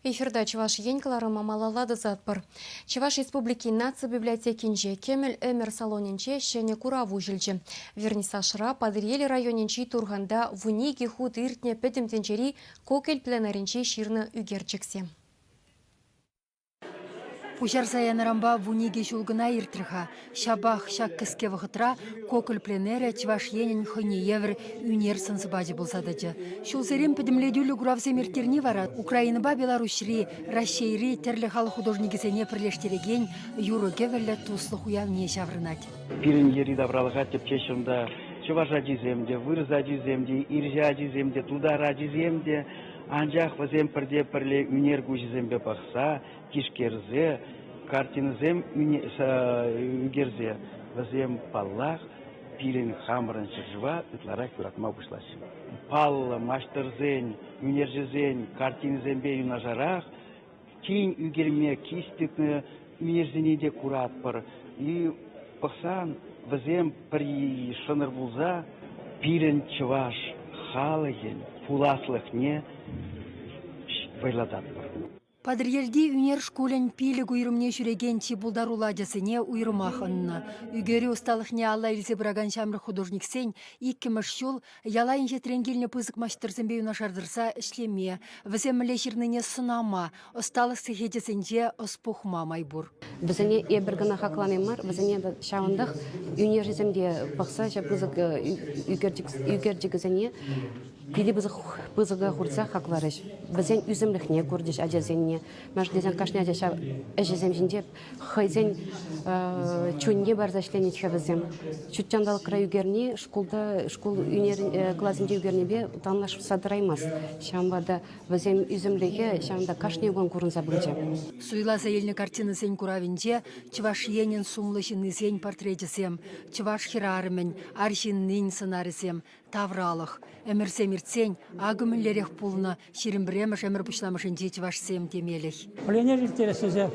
Эфирта Чӑваш Ен кӑларӑма малалла тӑсатпӑр. Чӑваш Республикин наци библиотекинче Кӗмӗл ӗмӗр салонӗнче ҫӗнӗ курав уҫӑлчӗ. Вернисажра Патӑрьел районӗнчи Турханта 12 хут иртнӗ Пӗтӗм тӗнчери Кокель пленэрӗнче ҫырнӑ ӳкерчӗксем. Пуҫарса янӑранпа 12 ҫул кӑна иртрӗ-ха. Ҫапах ҫак кӗске вӑхӑтра Коколь пленэрӗ Чӑваш Енӗн хӑйне евӗр ӳнер сӑн-сӑпачӗ пулса тӑчӗ. Ҫулсерен пӗтӗмлетӳллӗ куравсем ирттерни вара Украинӑпа Беларуҫри, Раҫҫейри тӗрлӗ халӑх художникӗсене пӗрлештерекен юрӑ-кӗвӗллӗ туслӑх уявне ҫаврӑнать. Пирӗн йӗри-тавралӑха тӗпчеҫҫӗ унта чӑваш ачисем те, вырӑс ачисем те, ирҫе ачисем те, тутар ачисем те. Анчах вӗсем пӗрте пӗрле ӳнер куҫӗсемпе пӑхса, тишкерсе, картинӑсем ӳкерсе вӗсем, паллах, пирӗн хамӑрӑн ҫӗршыва ытларах юратма пуҫлаҫҫӗ. Паллӑ маҫтӑрсен, ӳнерҫӗсен картинисемпе юнашарах тин ӳкерме киҫ тытнӑ ӳнерсене те куратпӑр. И пӑхсан вӗсем пӗр шӑнӑр пулса пирӗн чӑваш халӑхӗн пуласлӑхне вӑйлататпӑр. Патӑрьелти ӳнер шкулӗн пилӗк уйрӑмне ҫӳрекен чи пултаруллӑ ачасене уйрӑмах ӑннӑ. Ӳкерӳ ӑсталӑхне алла илсе пыракан ҫамрӑк художниксен иккӗмӗш ҫул яла инҫетрен килнӗ пысӑк маҫтӑрсемпе юнашар тӑрса ӗҫлеме, вӗсем мӗнле ҫырнине сӑнама, ӑсталӑх сехечӗсенче ӑс пухма май пур. Вӗсене эпир кӑна хаклани мар, вӗсене ҫавӑнтах ӳнерҫӗсем те пӑхса ҫав пысӑк ӳкерчӗкӗсене питӗ пысӑк пысӑка хурса хакларӗҫ. Вӗсен ӳсӗмлӗхне курчӗҫ ачасенне. Мӗншӗн тесен кашни ача ҫав ӗҫӗсем ҫинче хӑйсен чунне парса ӗҫленет-ха вӗсем. Ҫут ҫанталӑкра ӳкерни шкулта шкул ӳнер класӗнче ӳкернипе танлашса тӑраймасть. Ҫавӑнпа та вӗсен ӳсӗмлӗхӗ ҫавӑнта кашни кун курӑнса пычӗ. Суйласа илнӗ картинӑсен куравӗнче Чӑваш Енӗн сумлӑ ҫыннисен портречӗсем, чӑваш хӗрарӑмӗн, арҫыннин сӑнарӗсем, тавралӑх. Ӗмӗрсем иртсен акӑ мӗнлерех пулнӑ 21-мӗш ӗмӗр пуҫламӑшӗнчи чӑвашсем темелӗх. Пленэр ирттерес тесе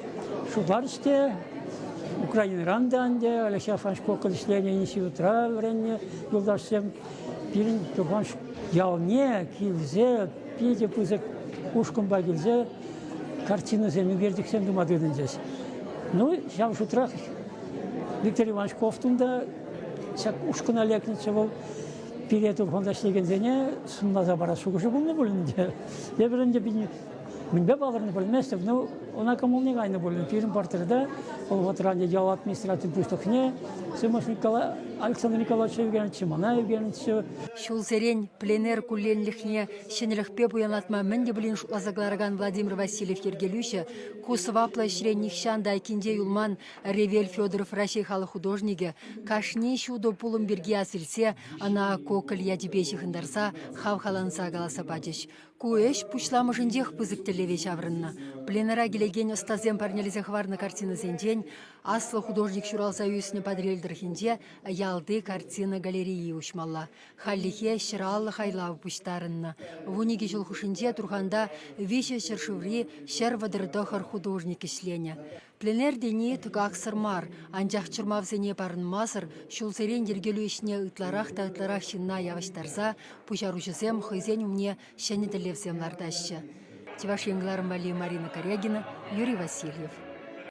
шутларӗҫ те Украинӑран та ӗнтӗ Алексей Афанасьевич Кокол ӗҫленӗ институтра вӗреннӗ юлташсем пирӗн Турхан ялне килсе питӗ пысӑк ушкӑнпа килсе картинӑсем, ӳкерчӗксем тума тытӑнчӗҫ. Ну, ҫав шутрах Виктор Иванович Ковтун та ҫак ушкӑна лекнӗччӗ вӑл. Пире Турханта ӗҫлекенсене сӑнласа парас шухӑшӗ пулнӑ пуль ӗнтӗ. Эпир ӗнтӗ мӗнпе палӑрнӑ пӗлместӗп, но ӑна кӑмӑлне кайнӑ пуль. Пирӗн портрета вӑл вӑхӑтра ӗнтӗ ял администрацин пуҫлӑхне Сымов Николай Александр Николаевича ӳкернӗччӗ, мана ӳкернӗччӗ. Ҫулсерен пленэр кулленлӗхне ҫӗнӗлӗхпе пуянлатма мӗн те пулин шутласа кӑларакан Владимир Васильев йӗркелӳҫӗ ку сӑваплӑ ӗҫрен нихҫан та айккинче юлман Ревель Федоров Раҫҫей халӑх художникӗ кашни ҫутӑ пулӑм пирки ас илсе ӑна Коколь ячӗпе ҫыхӑнтарса хавхаланса каласа пачӗҫ. Ку ӗҫ пуҫламӑшӗнчех пысӑк тӗллеве ҫаврӑннӑ. Пленэра килекен ӑстасем парнелесе хӑварнӑ картинӑсенчен аслӑ художник ҫуралса ӳснӗ Патӑрьел тӑрӑхӗнче ялти картина галерейи уҫмалла. Хальлӗхе ҫӑраллӑ хайлав пуҫтарӑннӑ. 12 ҫул хушшинче Турханта виҫӗ ҫӗршыври 139 художник ӗҫленӗ. Пленэр тени тӑкаксӑр мар, анчах чӑрмавсене парӑнмасӑр ҫулсерен йӗркелӳ ӗҫне ытларах та ытларах ҫынна явӑҫтарса пуҫаруҫӑсем хӑйсен умне ҫӗнӗ тӗллевсем лартаҫҫӗ. Чӑваш Ен кӑларӑм валли Марина Корягина, Юрий Васильев.